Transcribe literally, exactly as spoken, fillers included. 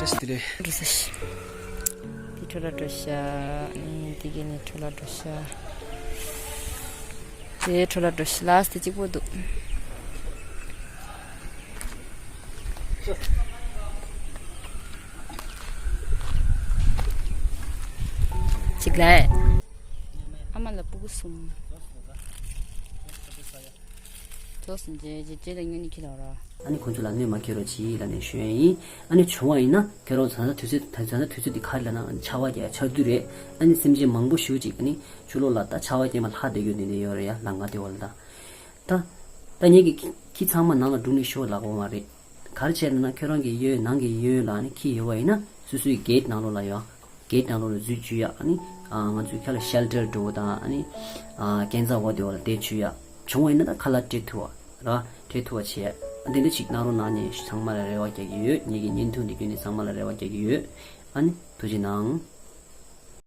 ཨེས་དེ་རེད། འགྲོ་ས་ཤི། དེ་འཕྲོ་ལ་འགྲོ་ཤ། ཨ་ནི་དེ་གི་ནི་འཕྲོ་ལ་འགྲོ་ཤ། དེ་འཕྲོ་ལ་འགྲོ་ཤ། ལ་སི་དེ་གཅིག་པོ་འདུག་གཅིག་ལ། ཨ་མ་ལ་སྤུ་གུ་གསུམ། ཙོགས་སུ་མཇལ་རྗེས་རྗེས་ལ་སྔོན་ནས་ཁྱེར་ལ་ར། ཨ་ནི་ཁོང་ཚོ་ལ་གནོད་མ་ཁྱེར་རོགས་གྱིས་ལབ་ནས་ཞུ་ཡ་ཡིན། ཨ་ནི་བྱུང་བ་ཡིན་ན་ཁྱེད་རང་ཛ་དྲག་དུས་ཚོད་ད་ཛ་དྲག་དུས་ཚོད་འདི་ག་རེ་ལབ་ན་ཆར་པ་རྒྱག་ཆར་དུས་རེད། ཨ་ནི་སེམས་ཅན་མང་པོ་ཞེ་པོ་ཅིག་ཨ་ནི་ཆུ་ལོག་ལ་ད་ཆར་པ་རྒྱག་མ་ལྷག་བསྡད་རྒྱུ་འདི་འདྲ་ཡོད་རེད་ཡ། ལ་ང་དེ་བ་ལ་ད་ད་ད་ངེད་ཀྱི་ཁྱི་ཚང་མ་ནང་ལ་སྒྲུག་ནས་ཤོག་ལབ་དགོས་མ་རེད། ག་རེ་བྱས་ན་ཁྱོད་རང་གི་གཡོལ་ནང་གི་གཡོལ་ལ་ནི་ཁྱི་ཡོད་པ་ཡིན་ན་སོ་སོའི་གེ་ཊི་ནང་ལོགས་ལ་ཡོད། གེ་ཊི་ནང་ལོགས་ལ་འཛུལ་བཅུག་ཡ། ཨ་ནི་ང་ཚོས་ཁ་ལ་ཤེལ་ཊར་འགྲོ་དང་ཨ་ནི་ཨ་སྐས་འཛེག་འོག་དེ་འོག་ལ་བསྡད་བཅུག་ཡ། བྱུང་བ་ཡིན་ན་ད་ཁ་ལག་སྤྲད་ཐུབ་པ་ར་སྤྲད་ཐུབ་པ་བྱས། ཨ་དེ་འདྲ་ཅིག་གནང་རོགས་གནང་། ངས་ཚང་མ་ལ་རེ་བ་རྒྱག་གི་ཡོད། ངེད་ཀྱི་བརྙན་ཐུང་འདི་བརྒྱུད་ནས་ཚང་མ་ལ་རེ་བ་རྒྱག་གི་ཡོད། ཨ་ནི་ཐུགས་རྗེ་གནང་།